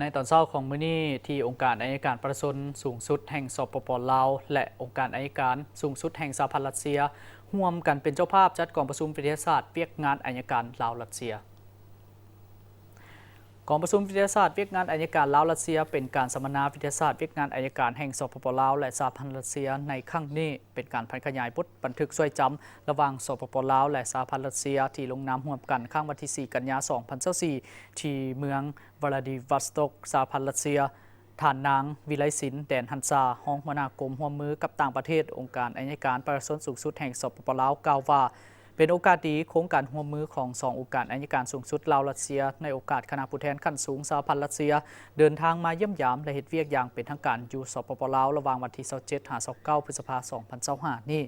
ໃນຕອນເຊົ້າຂອງມື້ນີ້ ທີ່ອົງການໄອຍະການປະຊາຊົນສູງສຸດແຫ່ງ ສປປ ລາວ ແລະ ອົງການໄອຍະການສູງສຸດແຫ່ງສະຫະພັນຣັດເຊຍ ຮ່ວມກັນເປັນເຈົ້າພາບຈັດກອງປະຊຸມວິທະຍາສາດວຽກງານໄອຍະການລາວ-ຣັດເຊຍ. ກອງປະຊຸມວິທະຍາສາດວຽກງານໄອຍະການລາວ-ຣັດເຊຍ ເປັນການສຳມະນາວິທະຍາສາດວຽກງານໄອຍະການແຫ່ງ ສປປ ລາວ ແລະ ສະຫະພັນຣັດເຊຍ ໃນຄັ້ງນີ້ ເປັນການຜັນຂະຫຍາຍບົດບັນທຶກຊ່ວຍຈຳ ລະຫວ່າງ ສປປ ລາວ ແລະ ສະຫະພັນຣັດເຊຍ ທີ່ລົງນາມຮ່ວມກັນຄັ້ງວັນທີສີ່ ກັນຍາ ສອງພັນຊາວສີ່ ທີ່ເມືອງ ວລາດີວອສໂຕກ ສະຫະພັນຣັດເຊຍ. ທ່ານນາງ ວິໄລສິນ ແດນຫັນສາ ຮອງຫົວໜ້າກົມຮ່ວມມືກັບຕ່າງປະເທດ ອົງການໄອຍະການປະຊາຊົນສູງສຸດແຫ່ງ ສປປ ລາວ ກ່າວວ່າ ເປັນໂອກາດດີ ໂຄງການຮ່ວມມືຂອງສອງອົງການໄອຍະການສູງສຸດລາວ-ຣັດເຊຍ ໃນໂອກາດຄະນະຜູ້ແທນຂັ້ນສູງສະຫະພັນຣັດເຊຍ ເດີນທາງມາຢ້ຽມຢາມ ແລະ ເຮັດວຽກຢ່າງເປັນທາງການຢູ່ ສປປ ລາວ ລະຫວ່າງວັນທີຊາວເຈັດ ຫາ ຊາວເກົ້າ ພຶດສະພາ ສອງພັນຊາວຫ້າ ນີ້.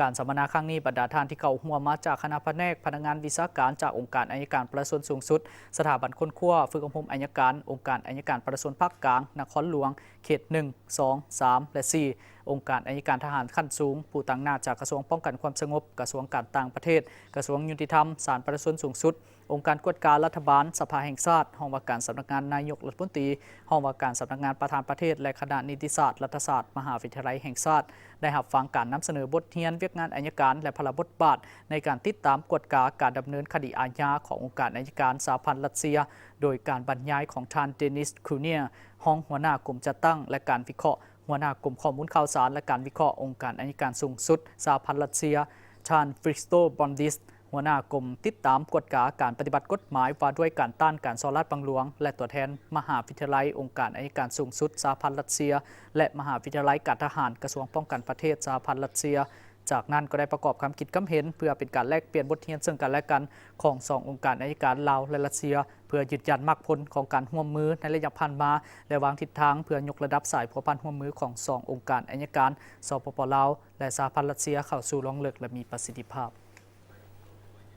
ການສຳມະນາຄັ້ງນີ້ ບັນດາທ່ານທີ່ເຂົ້າຮ່ວມມາຈາກຄະນະພະແນກ, ພະນັກງານ, ວິຊາການຈາກອົງການໄອຍະການປະຊາຊົນສູງສຸດ, ສະຖາບັນຄົ້ນຄວ້າ, ຝຶກອົບຮົມໄອຍະການ, ອົງການໄອຍະການປະຊາຊົນພາກກາງ, ນະຄອນຫຼວງ, ເຂດໜຶ່ງ, ສອງ, ສາມ ແລະ ສີ່, ອົງການໄອຍະການທະຫານຂັ້ນສູງ, ຜູ້ຕາງໜ້າຈາກກະຊວງປ້ອງກັນຄວາມສະຫງົບ, ກະຊວງການຕ່າງປະເທດ, ກະຊວງຍຸຕິທຳ, ສານປະຊາຊົນສູງສຸດ, ອົງການກວດກາລັດຖະບານ, ສະພາແຫ່ງຊາດ, ຫ້ອງວ່າການສຳນັກງານນາຍົກລັດຖະມົນຕີ, ຫ້ອງວ່າການສຳນັກງານປະທານປະເທດ ແລະ ຄະນະນິຕິສາດລັດຖະສາດ ມະຫາວິທະຍາໄລແຫ່ງຊາດ ໄດ້ຮັບຟັງການນຳສະເໜີບົດຮຽນວຽກງານໄອຍະການ ແລະ ພາລະບົດບາດໃນການຕິດຕາມກວດກາການດຳເນີນຄະດີອາຍາຂອງອົງການໄອຍະການສະຫະພັນຣັດເຊຍ ໂດຍການບັນຍາຍຂອງທ່ານ ເດນິສ ຄູເນຍ ຮອງຫົວໜ້າກົມຈັດຕັ້ງ ແລະ ການວິເຄາະ, ຫົວໜ້າກົມຂໍ້ມູນຂ່າວສານ ແລະ ການວິເຄາະອົງການໄອຍະການສູງສຸດສະຫະພັນຣັດເຊຍ, ທ່ານ Fristo Bondis ຫົວໜ້າກົມຕິດຕາມກວດກາການປະຕິບັດກົດໝາຍວ່າດ້ວຍການຕ້ານການສໍ້ລາດບັງຫຼວງ ແລະ ຕົວແທນມະຫາວິທະຍາໄລອົງການໄອຍະການສູງສຸດສະຫະພັນຣັດເຊຍ ແລະ ມະຫາວິທະຍາໄລການທະຫານ ກະຊວງປ້ອງກັນປະເທດສະຫະພັນຣັດເຊຍ. ຈາກນັ້ນກໍໄດ້ປະກອບຄຳຄິດຄຳເຫັນ ເພື່ອເປັນການແລກປ່ຽນບົດຮຽນເຊິ່ງກັນແລະກັນຂອງສອງອົງການໄອຍະການລາວ ແລະ ຣັດເຊຍ ເພື່ອຢືນຢັນໝັກຜົນຂອງການຮ່ວມມືໃນໄລຍະຜ່ານມາ ແລະ ວາງທິດທາງເພື່ອຍົກລະດັບສາຍພົວພັນຮ່ວມມືຂອງສອງອົງການໄອຍະການ ສປປ ລາວ ແລະ ສະຫະພັນຣັດເຊຍ ເຂົ້າສູ່ລວງເລິກ ແລະ ມີປະສິດທິພາບ.